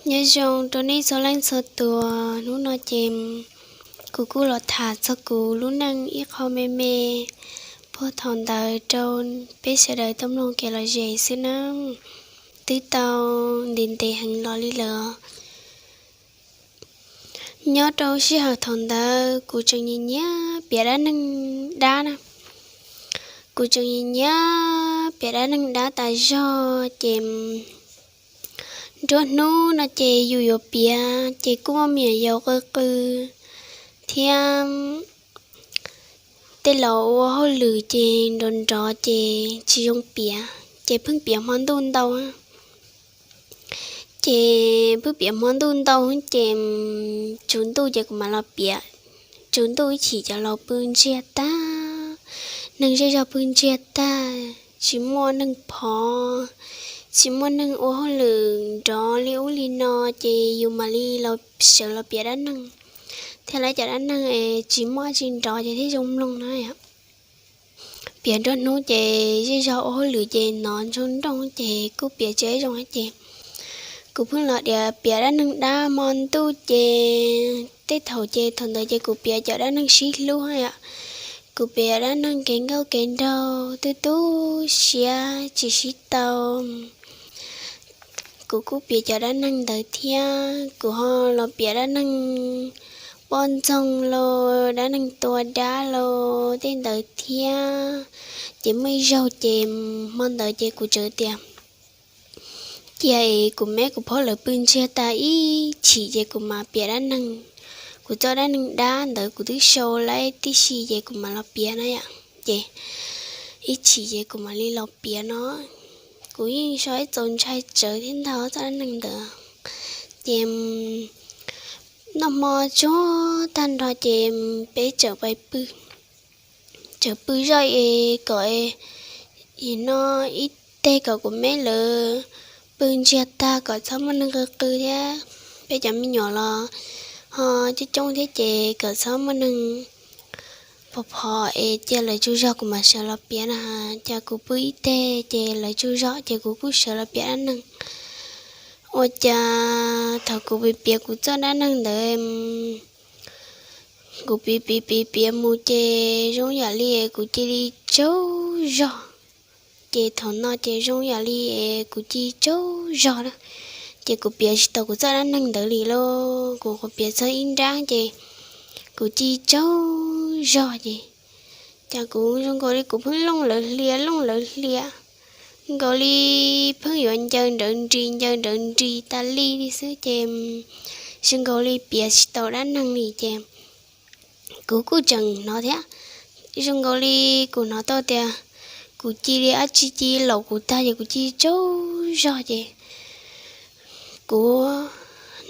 Nyob zoo rau nej txhua leej txhua tus, hnub no ces kuv kuj los tham txog kuv lub neej ib qho me me puag thaum ntawd rau peb sawv daws tau mloog kev lom zem xwb nawb. Twb tau ntev ntev heev los li lawm. Nyob rau sij hawm thaum ntawd kuv tseem nyiam nyiam piav dab neeg dab na. Kuv tseem nyiam nyiam piav dab neeg dab tas zog ces nruab hnub no ces yus yuav piav ces kuj muaj me nyuam yaus qw qw thiab tej laus ua hauj lwm ces nrov nrov ces tsis zoo piav ces pheej piav hmo ntuj ntau. Ces pheej piav hmo ntuj ntau ces tsaus ntuj ces kuv mam los piav. Tsaus ntuj ib chim cov laus pw ntsiag tag, neeg zej zog pw ntsiag tag, tsis muaj neeg phov, tsis muaj neeg ua hauj lwm nrov li ub li no ces yus mam li los sawv los piav dab neeg thiab lawv cov dab neeg es tsis muaj tsis nrov ces thiaj zoo mloog na. Piav nruab hnub ces zej zog ua hauj lwm ces hnov ntsoog nrooj ces kuj piav tsis zoo ces kuv pheej los piav dab neeg dab hmo ntuj ces tej thaum ces thaum ntawd ces kuv piav cov dab neeg sib hlub yom. Kuv piav dab neeg kev nkauj kev nraug tu tu siab tsis sib tau. Kuv kuj piav cov dab neeg ntawd thiab kuv ho los piav dab neeg poj ntxoog los dab neeg tua dab los tej ntawd thiab. Ces muaj ib zaug ces hmo ntawd ces kuv txawm tias cia es kuv meb kuv phob lawv pw ntsiag tag ib chim ces kuv mam piav dab neeg. Kuv txoj dab neeg dab ntawd kuv twb sau lawm tib si ces kuv mam los piav na yom. Ces ib chim ces kuv mam li los piav no. Kuv yeej sau ib txaus ntshai tsawv thiab ntag txoj dab neeg ntawd. Ces noj hmo tsuag tag nrho ces peb txawm pais pw. Txawm pw zoj es kom no ib teg kom kuv meb lawv pw ntsiag tag kom txhob muaj neeg qw qw thiab peb cov me nyuam los ho coob coob thiab ces kom txhob muaj neeg phov phov es cia lawv tsaug zog kuv mam sawv los piav na. Ces kuv pw ib teg ces lawv tsaug zog ces kuv kuj sawv los piav dab neeg. Ua cas thaum kuv piav piav kuv txoj dab neeg ntawd kuv piav piav piav piav mus ces zoo yam li kuv cia li tsaug zog. Ces thaum no ces zoo yam li kuv cia li tsaug zog na. Ces kuv piav tsis tau kuv txoj dab neeg ntawd li lauj. Kuv qhuav piav txog ib nrab ces kuv cia li tsaug zog ces cas kuv zoo nkaus li kuv pheej looj lawv hlias looj lawv hlias nkaus li pheej yuav ncaws nrawv nris ncaws nrawv nris tas li li xwb ces zoo nkaus li piav tsis tau dab neeg li ces kuv kuj tseem hnov thiab. Zoo nkaus li kuv hnov tau tias kuv cia li dab tsi cia li laum kuv tag ces kuv cia li tsaug zog ces kuv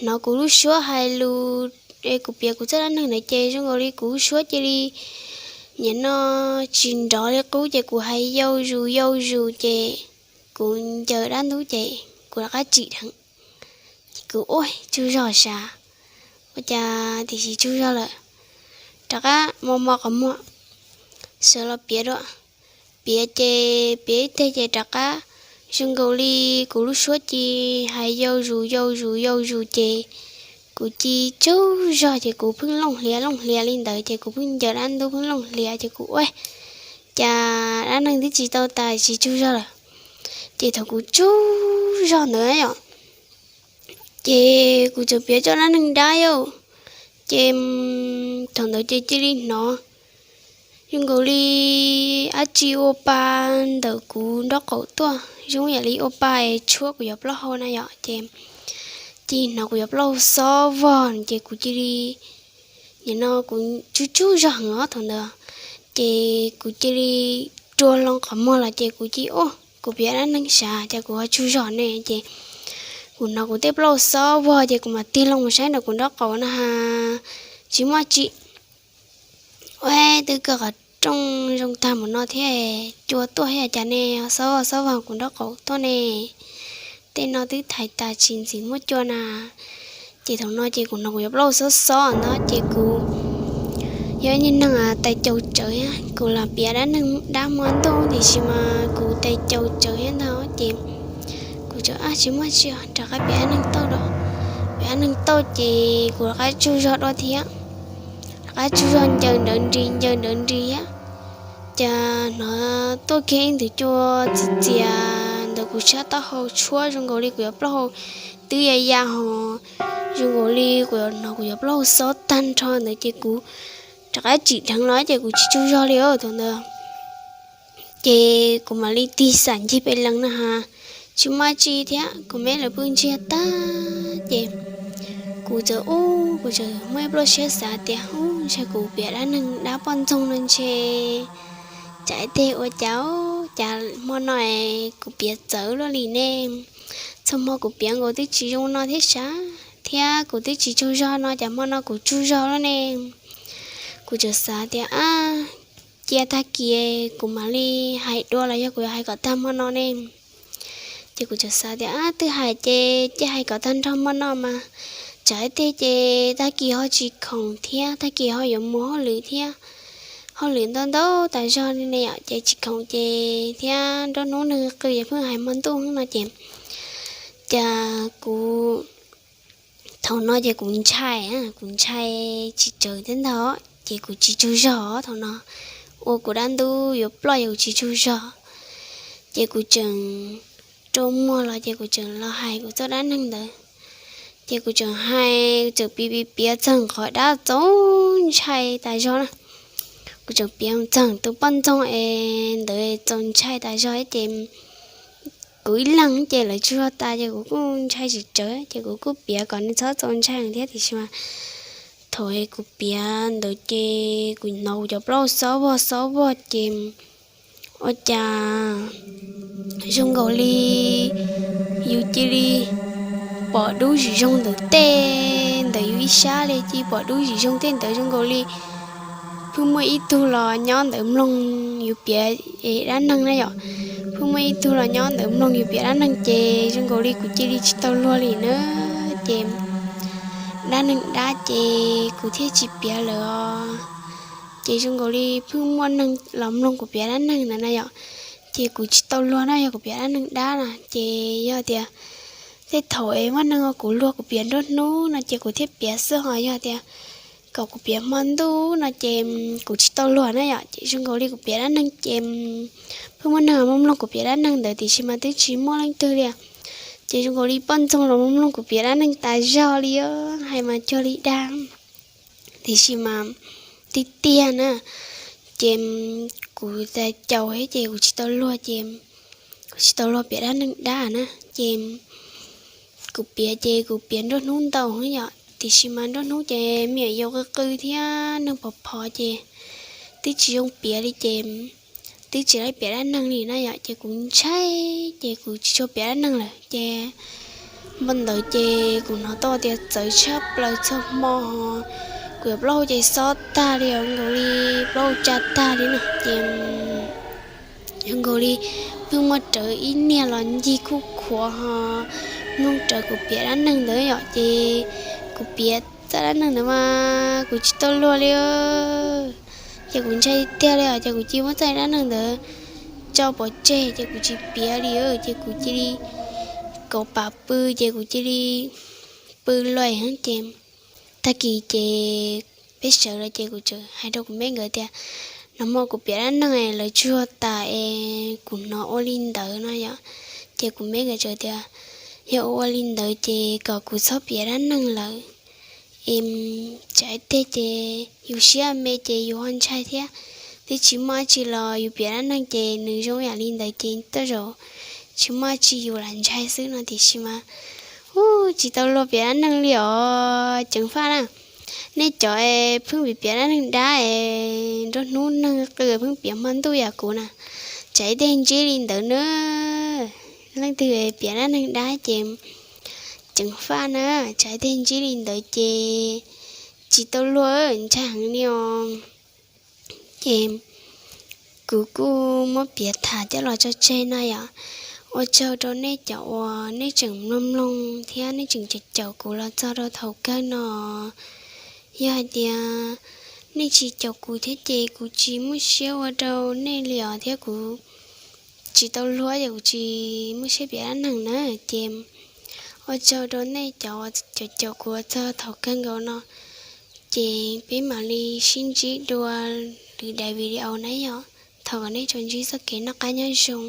hnov kuv lub suab hais lus es kuv piav kuv txoj dab neeg ntawd ces zoo nkaus li kuv lub suab cia li nim no tsis nrov li qub ces kuv hais yau zus yau zus ces kuv ncaws dab ntub ces kuv rov qab tsim dheev. Ces kuv ua tsaug zog sav, ua cas tiam sis tsaug zog lawm, rov qab mos mos qhov muag sawv los piav dua. Piav ces piav ib teg ces rov qab zoo nkaus li kuv lub suab cia li hais yau zus yau zus yau zus ces kuv cia li tsaug zog ces kuv pheej looj hlias looj hlias li ntawd ces kuv pheej ncaws dab ntub pheej looj hlias ces kuv ua cas dab neeg twb tsis tau tas tsis tsaug zog lawm. Ces thaum kuv tsaug zog ntawd yom, ces kuv txawm piav txoj dab neeg dab yom. Ces thaum ntawd ces cia li hnov zoo nkaus li dab tsi ua pa ntawm kuv nraub qaum tuaj zoo yam li ua pa es tshuab kuv cov plaub hau na yom. Ces cia li hnov kuv cov plaub hau xob vog ces kuv cia li nim no kuv tsaug tsaug zog heev thaum ntawd. Ces kuv cia li rua hlo qhov muag los ces kuv cia li ua kuv piav dab neeg sav ces kuv ho tsaug zog ne ces kuv hnov kuv tej plaub hau xob vog ces kuv mam tig loo mus saib nram kuv nraub qaum na has tsis muaj tsi. Ua twb kawg qhov rooj zoo tag mus no thiab cua tuaj thiab cas ne xob vog xob vog kuv nraub qaum tuaj ne. Tej no twb thaiv tas tsis ntxim muaj cua na. Ces thaum no ces kuv hnov kuv cov plaub hau xob xob ntawd ces kuv yog ib niag neeg tais caus tsawv thiab kuv los piav dab neeg dab hmo ntuj tiam sis mas kuv tais caus tsawv thiab ntag ces kuv txawm tsis muaj tsi rov qab piav dab neeg tau lawm. dab neeg tau ces kuv rov qab tsaug zog dua thiab. Rov qab tsaug zog ncaws nrawv nris ncaws nrawv nris thiab, cas hnov tuaj kiag ib nthwv cua txias txias ntawm kuv sab taub hau tshuab zoo nkaus li kuv yuav plaub hau twb ya ya ho, zoo nkaus li kuv yuav hnov kuv yuav plaub hau xob tag nrho ntawd ces kuv rov qab tsim dheev los ces kuv tsis tsaug zog li thaum ntawd. Ces kuv mam li tig xam ncig pem lees na has, tsis muaj tsi thiab, kuv me lawv pw ntsiag tag ces kuv txawm ub kuv txawm muaj ib pluaj siab xav tias ub ntshe kuv piav dab neeg dab poj ntxoog no ntshe cas ib teg ua cas, cas hmo no kuv piav txawv luaj li ne. Txhua hmo kuv piav nkaus twb tsis zoo no thiab sav, thiab kuv twb tsis tsaug zog no cas hmo no kuv tsaug zog luaj ne. Kuv txawm xav tias ab, cia tag kis kuv mam li hais dua los yog kuv yuav hais kom tag hmo no ne. Ces kuv txawm xav tias ab twb hais ces cia hais kom tag nrho hmo no mas, tsam ib teg ces tag kis ho tsis khoom thiab tag kis ho yuav mus hauj lwm thiab, hauj lwm ntau ntau tas zog ne yom ces tsis khoom ces thiab nruab hnub nws qw ces pheej hais hmo ntuj no ces, cas kuv thaum no ces kuv ntshai, kuv ntshai tsis tsawv thiab ntag ces kuv tsis tsaug zog thaum no, ua kuv dab ntub yuav ploj ces kuv tsis tsaug zog. Ces kuv tseem rua muag los ces kuv tseem los hais kuv txoj dab neeg ntawd. Ces kuv tseem hais, kuv tseem piav piav piav txog qhov dab txaus ntshai tas zog na. Kuv tseem piav txog tus poj ntxoog es ntawd txaus ntshai tas zog ces kuv ib leeg ces lawv tsaug zog tas ces kuv kuj ntshai tsis tsawv ces kuv kuj piav kom nws txhob txaus ntshai thiab tiam sis mas thaum kuv piav ntawd ces kuv hnov kuv cov plaub xob vog xob vog ces ua cas zoo nkaus li yus cia li pom dub zim zoo ntawm tej, ntawm yus ib sab li cia li pom dub zim zoo tej ntawd zoo nkaus li pheej muaj ib tug los nyob ntawd mloog yus piav dab neeg na yom. Pheej muaj ib tug los nyob ntawd mloog yus piav dab neeg ces zoo nkaus li kuv cia li tsis tau luag li na. Ces dab neeg dab ces kuv thiaj tsis piav lawm os. Ces zoo nkaus li pheej muaj neeg los mloog kuv piav dab neeg ntawd na yom. Ces kuv tsis tau luag na yog kuv piav dab neeg dab na ces yog tias tej thaum es muaj neeg ua kuv luag kuv piav nruab hnub no ces kuv thiaj piav xwb ho yog tias kom kuv piav hmo ntuj no ces kuv tsis tau luag na yom. Ces zoo nkaus li kuv piav dab neeg ces pheej muaj neeg mloog mloog kuv piav dab neeg ntawd tiam sis mas twb tsis muaj leej twg li. Ces zoo nkaus li poj ntxoog los mloog mloog kuv piav dab neeg tas zog li os, hais mas cuag li dag. Tiam sis mas tiag tiag na, ces kuv tas caus thiab ces kuv tsis tau luag ces kuv tsis tau luag piav dab neeg dab na. Ces kuv piav ces kuv piav nruab hnub ntau yom, tiam sis mas nruab hnub ces me nyuam yaus qw qw thiab neeg phov phov ces twb tsis zoo piav li ces twb tsis laib piav dab neeg li na yom. Ces kuv ntshai ces kuv tsis tshua piav dab neeg lawm ces hmo ntawd ces kuv hnov tau tias txawv tshaj plaws txhua hmo ho, kuv yuav plaub hau ces xob tag li os, nkaus li plaub hau tsa tag li na ces zoo nkaus li pheej muaj rawv ib niag los ncig khuj khuav ho mloog rawv kuv piav dab neeg ntawd yom. Ces kuv piav txoj dab neeg ntawd mas kuv tsis tau luag li. Ces kuv ntshai tiag li os, ces kuv cia li muab txoj dab neeg ntawd tso pov tseg ces kuv tsis piav li. Ces kuv cia li kauv pam pw ces kuv cia li pw lawm ces tag kis ces peb sawv lawm ces kuv txawm hais rau kuv me nkawd tias, nag hmo kuv piav dab neeg lawv tsuag tas es kuv hnov ua li ntawd no yom. Ces kuv me nkawd txawm tias, yog ua ua li ntawd ces kom kuv txhob piav dab neeg lawm es tsam ib teg ces yus siab me ces yus ho ntshai thiab. Twb tsis muaj dab tsi los yus piav dab neeg ces nws zoo yam li ntawd ces tej zaum tsis muaj dab tsi yus lam ntshai xwb no tiam sis mas ub tsis tau luag piav dab neeg li os. Ceev faj na, nej cov pheej piav dab neeg dab es nruab hnub neeg qw pheej piav hmo ntuj yam kuv na, tsam ib teg ntsib li ntawd na. Leej twg piav dab neeg dab ces ceev faj na, tsam ib teg ntsib li ntawd ces tsis tau luag, ntshai heev li os. Ces kuv kuj muab piav tham coj los tso tseg no yom. Ua tsaug rau nej cov uas nej tseem mloog mloog thiab nej tseem caum caum kuv los txog rau thaum kawg no. Yog hais tias nej tsis caum kuv thiab ces kuv tsis muaj siab ua rau nej li os thiab kuv tsis tau luag ces kuv tsis muaj siab piav dab neeg na. Ces Ua tsaug rau nej cov caum kuv txog thaum kawg nkaus no, ces peb mam li sib ntsib dua lwm daim video na yom. Thov kom nej tsuas ntsib txoj kev noj qab nyob zoo.